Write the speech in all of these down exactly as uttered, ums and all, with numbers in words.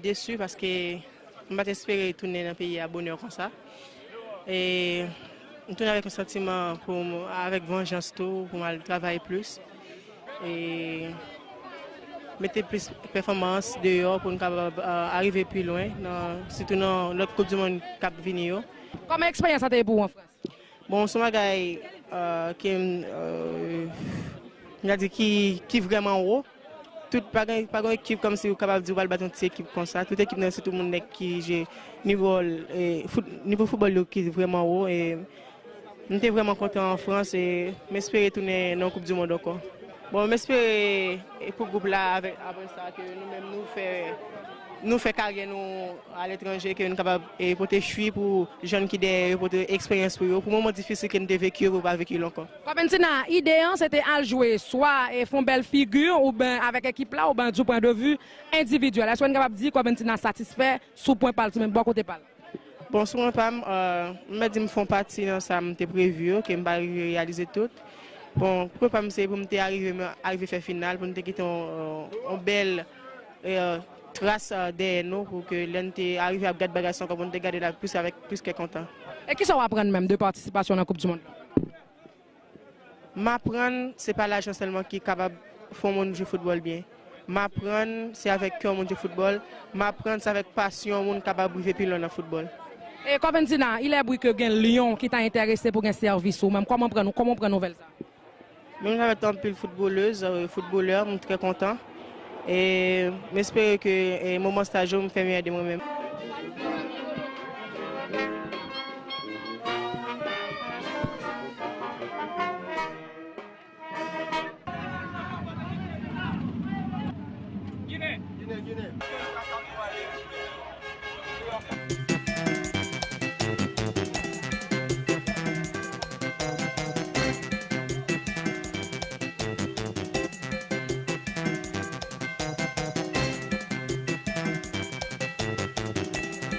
Desi paske m pa t espere tounen nan peyi a bonè konsa. E m tounen avèk yon santiman pou m, avèk vanjans tou, pou m al travay plis. E mete plis pèfòmans deyò pou n kapab, eh, arive pi lwen, nan, sitou nan lòt Koup di Mond k ap vini yo. Kòman eksperyans lan te ye pou ou an Frans? Bon, se yon bagay, eh, ke m, eh, m ka di ki, ki vrèman wo. Tout, pa gen, pa gen ekip kòmsi ou kapab di ou pral bat yon ti ekip konsa. Tout ekip nan se tout moun nèg ki jwe nivo, eh, fout-, nivo foutbòl yo ki vrèman wo. E m te vrèman kontan an Frans e m espere tounen nan Koup di Mond ankò. Bon, m espere, eh, pou gwoup la, avèk, apre sa, ke nou menm nou fè, nou fè karyè nou aletranje, ke nou kapab, eh, pote fwi pou jèn ki dèyè yo, pote eksperyans pou yo, pou moman difisil ke nou te veki yo, pou yo pa veki l ankò. Kòventina, ide an, se te al jwe, swa, eh, fè yon bèl figi, oubyen avèk ekip la, oubyen du point de vue endividyèl. Èske n kapab di Kòventina satisfè sou pwen pa l, sou men bò kote pa l? Bon, sou mwen pa m, eh, m mèt di m fè yon pati nan sa m te previ yo, ke m pa rive reyalize tout. Bon, pwen pa m se pou m te arive, m arive fè final, pou m te kite yon, yon bèl, eh, tras, eh, dèyè nou, pou ke lè n te arive ap gad bagay sa ankò, pou n te gade l ak plis, avèk plis kè kontan. E kisa w aprann menm de patisipasyon nan Koup di Mond? M aprann se pa lajan sèlman ki kapab fè yon moun jwe foutbòl byen. M aprann se avèk kè yon moun jwe foutbòl. M aprann se avèk pasyon yon moun kapab rive pi lwen nan foutbòl. E Kòventina, il est vrai que gen Lyon ki ta enterese pou gen sèvis ou menm. Kòman pran nou, kòman w pran nouvèl sa? Menm jan avèk anpil foutbolèz, eh, foutbolè, m trè kontan. E m espere ke, eh, moman staj yo, m fè meyè de mwen menm.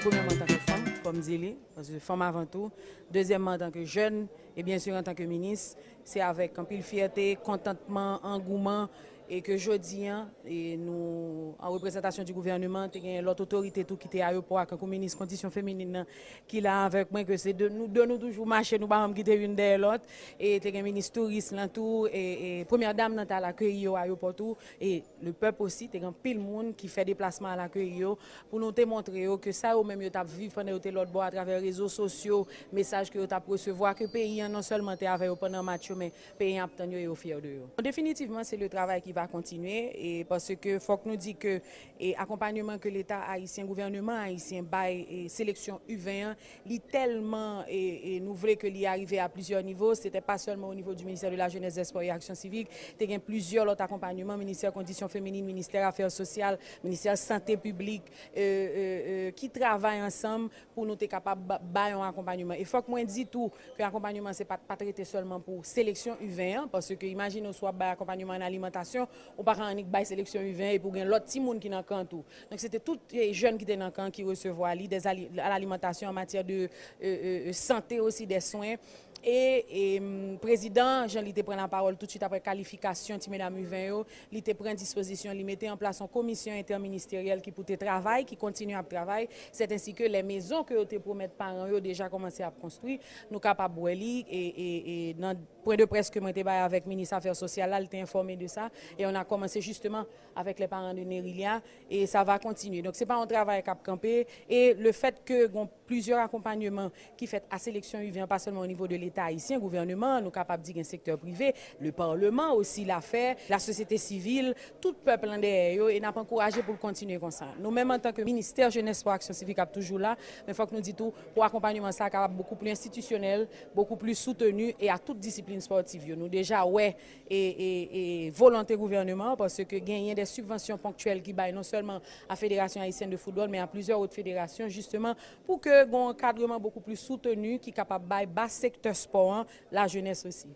Premyèman, antanke fanm, fò m di li, paske fanm avan tou. Dezyèmman, antanke jèn, e byen si, antanke minis, se avèk anpil fyète, kontantman, angouman, e ke jodi a, e nou, an reprezantasyon di gouvèneman, te gen lòt otorite tou ki te ayewopò a, kankou minis kondisyon feminin nan, ki la avèk mwen, ke se de nou, de nou toujou mache, nou pa janm kite youn dèyè lòt, e te gen minis touris lan tou, e, e premyè dam nan t al akeyi yo ayewopò tou, e lepèp osi, te gen anpil moun ki fè deplasman al akeyi yo, pou nou te montre yo ke sa yo menm yo t ap viv pandan yo te lòt bò atravè rezo sosyo, mesaj ke yo t ap resevwa, ke peyi an non sèlman te avè yo pandan match yo, men peyi an ap tann yo e yo fyè de yo. Definitivman, se le travay ki va kontinye, e paske fòk nou di ke, e akonpanyeman ke Leta ayisyen, gouvèneman ayisyen bay, e seleksyon U ven an, li tèlman, e, e nou vle ke li arive a plizyè nivo, se te pa sèlman o nivo du ministère de la Jeunesse, des Sports et Action Civique, te gen plizyè lòt akonpanyeman, ministè kondisyon feminin, ministè afè sosyal, ministè sante piblik, e, e, e, ki travay ansanm pou nou te kapab ba, bay yon akonpanyeman. E fòk mwen di tou ke akonpanyeman se pa t, pa t rete sèlman pou seleksyon U ven an, paske imajine w si w ap bay akonpanyeman an alimantasyon, ou pa ka annik bay seleksyon U ven epi w gen lòt timoun ki nan kan tou. Donk, se te tout, e, jèn ki te nan kan ki resevwa li, des ali-, à l'alimentation, en matière de, e, e, e, sante osi, des soins. E, e, m, prezidan, jan li te pran lapawòl toutswit apre kalifikasyon ti medam U ven yo, li te pran dispozisyon, li mete an plas yon komisyon entèministeryèl ki pou te travay, ki kontinye ap travay. Sèt ensi ke lè mezon ke yo te pwomèt paran yo deja kòmanse ap konstwi, nou kapab wè li, e, e, e nan pwen de près ke mwen te bay avèk minis afè sosyal la, li te enfòme de sa, e on a kòmanse jisteman avèk lè paran de Nerilia, e sa va kontinye. Donk, se pa yon travay k ap kanpe, e le fèt ke gon plizyè akonpanyeman ki fèt a seleksyon U ven an, pa sèlman o nivo de Leta ayisyen, gouvèneman an, nou kapab di gen sektè prive, le parleman osi l a fè, lasosyete sivil, tout pèp lan dèyè yo, e n ap ankouraje pou l kontinye konsa. Nou menm, antanke ministè jenès, spò, aksyon sivik ap toujou la, men fòk nou di tou, pou akonpanyeman sa a kapab bokou pli enstitisyonèl, bokou pli souteni e a tout disiplin spòtiv yo. Nou deja wè e, e, e volonte gouvèneman an, paske genyen de sibvansyon ponktyèl ki bay non sèlman a Fédération Haïtienne de Football, men a plizyè lòt federasyon, jisteman, pou ke gon ankadreman bokou pli souteni ki kapab bay ba sektè spò an, lajenès osi.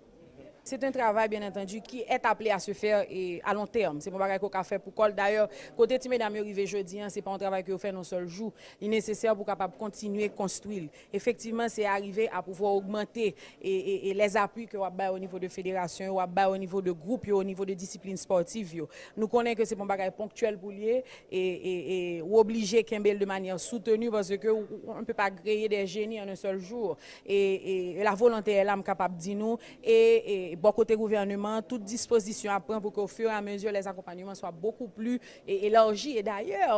C'est un travail, bien entendu, qui est appelé à se faire et à long terme. Se pa yon bagay ke w ka fè pou kò l. Dayè, kote ti medam yo rive jodi an, se pa yon travay ke yo fè nan yon sèl jou. Li nesesè pou w kapab kontinye konstwi l. Efektivman, se arive a pouvwa ogmante e, e, e lèzapui ke w ap bay o nivo de federasyon yo, w ap bay o nivo de gwoup yo, o nivo de disiplin spòtiv yo. Nou konnen ke se pa yon bagay ponktyèl pou l ye, e, e, e ou oblije kenbe l de manyè soutenu paske ou, ou, on ne peut pas créer des génies en un seul jour. E, e la volonté est là, m kapab di nou, e, e bò kote gouvèneman, tout dispozisyon ap pran pou ke au fur et à mesure les accompagnements soient beaucoup plus e, élargis. E dayè,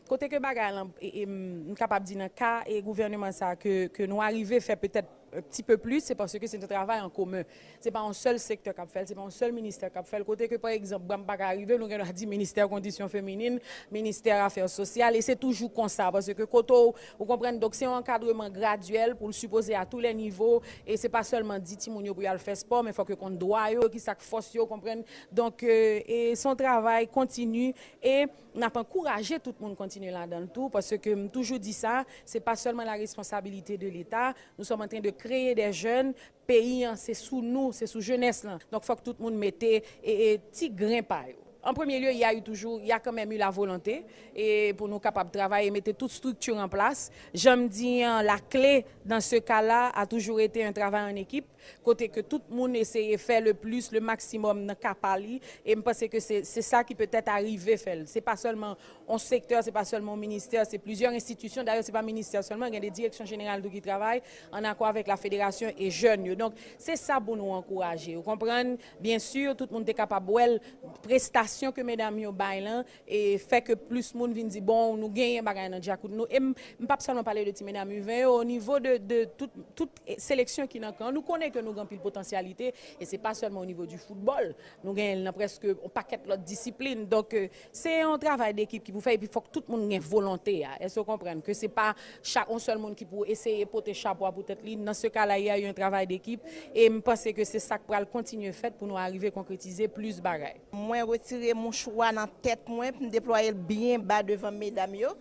kote ke bagay lan, e, e, m, m kapab di nan ka e gouvèneman sa ke, ke nou arive fè petèt un petit peu plus, se paske se yon travay an komen. Se pa yon sèl sektè k ap fè l, se pa yon sèl ministè k ap fè l. Kote ke, pa egzanp, m pa ka rive, nou gen dwa di ministè kondisyon feminin, ministè afè sosyal, e se toujou konsa, paske kote w, ou konprann, donk se yon ankadreman gradyèl pou l sipoze a tou lè nivo, e se pa sèlman di timoun yo pou y al fè spò, men fòk yo konn dwa yo, ki sa k fòs yo, konprann. Donk, e, e se yon travay kontini, e n ap ankouraje tout moun kontinye ladan l tou, paske m toujou di sa, se pa sèlman la responsabilité de l'État, nous sommes en train de créer des jeunes, peyi an, se sou nou, se sou jenès lan. Donk, fòk tout moun mete, e, e, ti gren pa yo. En premier lieu, il y a eu toujours, il y a quand même eu la volonté, e pou nou kapab travay e mete tout strikti an plas. Jan m di an, la clé dans ce cas-là a toujours été un travail en équipe, kote ke tout moun eseye fè le plus, le maximum nan ka pa li, e m panse ke se, se sa ki petèt arive fè l. Se pa sèlman yon sektè, se pa sèlman yon ministè, se plizyè enstitisyon. Dayè, se pa ministè sèlman, gen de direksyon jeneral tou ki travay an akò avèk la federasyon e jèn yo. Donk, se sa pou nou ankouraje. Ou konprann? Byen si, tout moun te kapab wè l, prestasyon ke medam yo bay lan, e fè ke plis moun vin di, bon, nou genyen bagay nan djakout nou. E m, m p ap sèlman pale de ti medam U ven yo, o nivo de, de tout, tout, e, seleksyon ki nan kan, nou konnen ke nou gen anpil potansyalite, e se pa sèlman o nivo di foutbòl, nou genyen l nan prèske yon pakèt lòt disiplin. Donk, e, se yon travay dekip ki pou fè, epi fòk tout moun gen volonte a. Èske w konprann ke se pa chak, yon sèl moun ki pou eseye pote chapo a pou tèt li? Nan se ka la, il y a eu un travail d'équipe, e m panse ke se sa k pral kontinye fèt pou nou arive konkretize plis bagay. Mwen retire mouchwa nan tèt mwen pou m deplwaye l byen ba devan medam yo.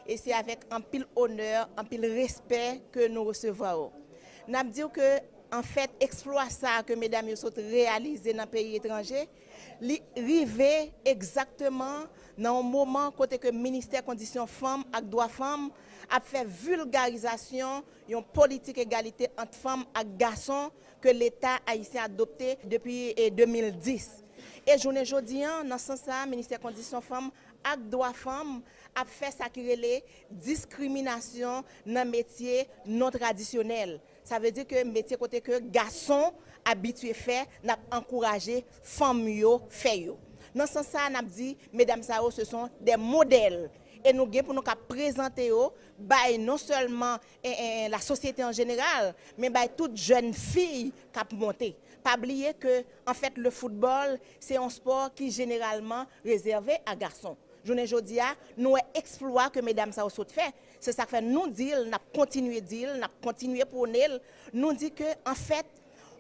E se avèk anpil onè, anpil respè ke nou resevwa yo. N ap di w ke, anfèt, eksplwa sa a ke medam yo sot reyalize nan peyi etranje, li rive egzakteman nan yon moman kote ke Ministè Kondisyon Fanm ak Dwa Fanm ap fè vilgarizasyon yon politik egalite ant fanm ak gason ke Leta ayisyen adopte depi, e, de mil dis. E jounen jodi an, nan sans sa a, Ministè Kondisyon Fanm ak Dwa Fanm ap fè sa ki rele diskriminasyon nan metye non tradisyonèl. Sa vle di ke metye kote ke gason abitye fè, n ap ankouraje fanm yo fè yo. Nan sans sa a, n ap di, medam sa yo, ce sont des modèles. E nou gen pou nou ka prezante yo, bay non sèlman, e, e, e, la sosyete an jeneral, men bay tout jèn fi k ap monte. Pa bliye ke, anfèt, le football, se yon spò ki jeneralman rezève a gason. Jounen jodi a, nou wè eksplwa ke medam sa yo sot fè. Se sa k fè nou di l, n ap kontinye di l, n ap kontinye pwone l. Nou di ke, anfèt,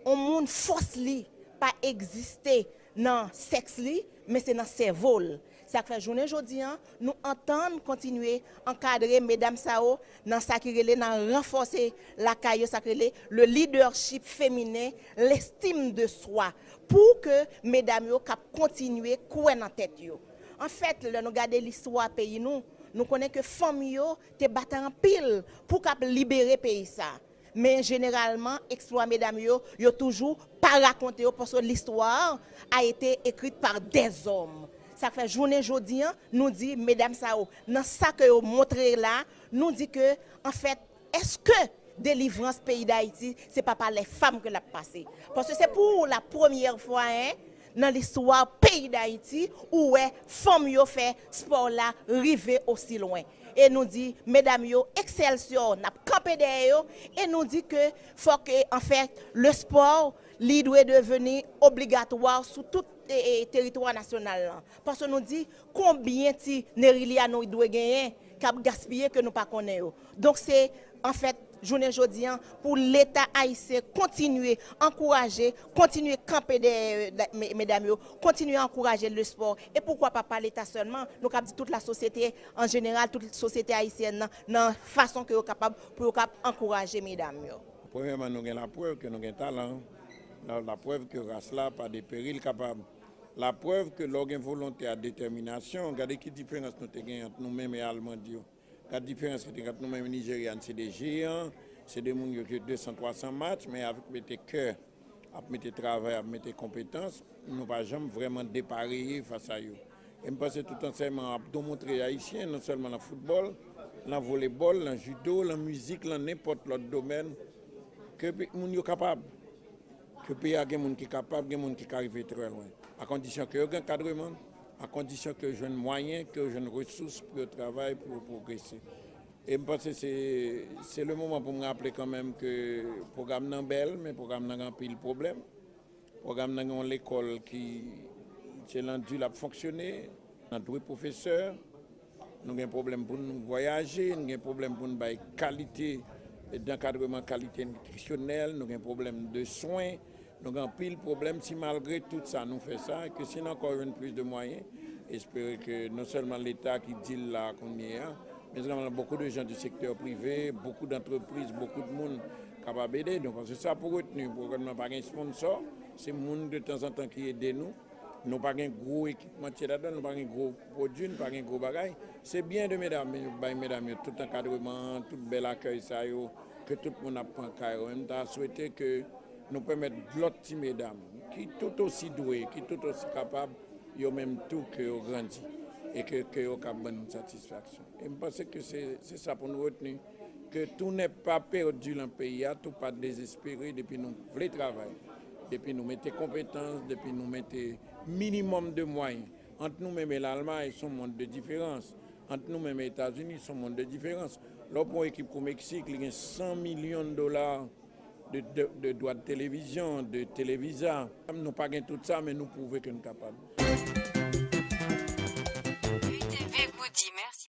yon moun, fòs li pa egziste nan sèks li, men se nan sèvo l. Sa k fè jounen jodi an, nou antann kontinye ankadre medam sa yo nan sa ki rele nan ranfòse lakay yo, sa k rele le leadership féminin, l'estime de soi, pou ke medam yo kab kontinye kwè nan tèt yo. Anfèt, lè nou gade listwa peyi nou, nou konnen ke fanm yo te batay anpil pou kab libere peyi sa. Men jeneralman, eksplwa medam yo, yo toujou pa rakonte yo, paske l'histoire a été écrite par des hommes. Sa k fè jounen jodi an, nou di medam sa yo, nan sa ke yo montre la, nou di ke, anfèt, èske delivrans peyi Dayiti, se pa pa lè fanm ke l ap pase? Paske se pou la premyè fwa, en, nan listwa peyi Dayiti, ou wè fanm yo fè spò la rive osi lwen. E nou di, medam yo, Excelsior, n ap kanpe dèyè yo, e nou di ke fòk, e, anfèt, le sport, li dwe deveni obligatwa sou tout, e, e, teritwa nasyonal lan. Paske nou di, konbyen ti Nerilia nou dwe genyen k ap gaspiye ke nou pa konnen yo. Donk, se, anfèt, jounen jodi an, pou Leta ayisyen kontinye ankouraje, kontinye kanpe dèyè, e, me-, medam yo, kontinye ankouraje le sport. E poukwa pa, pa Leta sèlman, nou kab di tout la sosyete an jeneral, tout sosyete ayisyèn nan, nan fason ke yo kapab, pou yo kab ankouraje medam yo. Premyèman, nou gen laprèv ke nou gen talan. La, laprèv ke ras la pa deperi, l kapab. Laprèv ke lè w gen volonte ak detèminasyon, gade ki diferans nou te gen ant nou menm e Almand yo. Gade diferans ki te gen ant nou menm e Nijerya, se de jeyan, se de moun yo ki de san, twa san match, men avèk mete kè, ap mete travay, ap mete konpetans, nou pa janm vrèman depareye fas a yo. E m panse tout ansèyman ap demontre Ayisyen, non sèlman nan foutbòl, nan volebòl, nan jido, nan mizik, nan nenpòt lòt domèn, ke pe- moun yo kapab. Ke peyi a gen moun ki kapab, gen moun ki ka rive trè lwen. A kondisyon ke yo gen ankadreman, a kondisyon ke yo jwenn mwayen, ke yo jwenn resous pou yo travay, pou yo pwogrese. E m panse se, se le moman pou m raple kanmenm ke pwogram nan bèl, men pwogram nan gen anpil pwoblèm. Pwogram nan gen yon lekòl ki se nan di l ap fonksyone, nan dwe pwofesè, nou gen pwoblèm pou nou vwayaje, nou gen pwoblèm pou nou bay kalite dankadreman, kalite nitrisyonèl, nou gen pwoblèm de swen, nou gen anpil pwoblèm. Si malgre tout sa nou fè sa, ke si n ankò jwenn plis de mwayen, espere ke non sèlman Leta ki di l la kounye a, men également beaucoup de gens du secteur privé, beaucoup d'entreprises, beaucoup de moun kapab ede nou. Paske sa pou retni, pwogram nan pa gen sponsò, se moun de tanzantan ki ede nou. Nou pa gen gwo ekipmantye ladan, nou pa gen gwo pwodui, nou pa gen gwo bagay. Se byen de medam, men yo bay medam yo tout ankadreman, tout bèl akèy sa yo, ke tout moun ap pran kay yo. E m ta swete ke nou pèmèt lòt ti medam, ki tout osi dwe, ki tout osi kapab, yo menm tou ke yo grandi, e ke, ke yo kab ban nou satisfaksyon. E m panse ke se, se sa pou nou retni, ke tout n'est pas perdu nan peyi a, tout pa dezespere depi nou vle travay, depi nou mete konpetans, depi nou mete minimòm de mwayen. Ant nou menm e Lalmay, se yon mond de diferans. Ant nou menm e Etazini, se yon mond de diferans. Lè w pran yon ekip kou Meksik, li gen san milyon dola de, de, de dwa de televizyon, de televisa. Nou pa gen tout sa, men nou pwouve ke nou kapab. U T V Goody,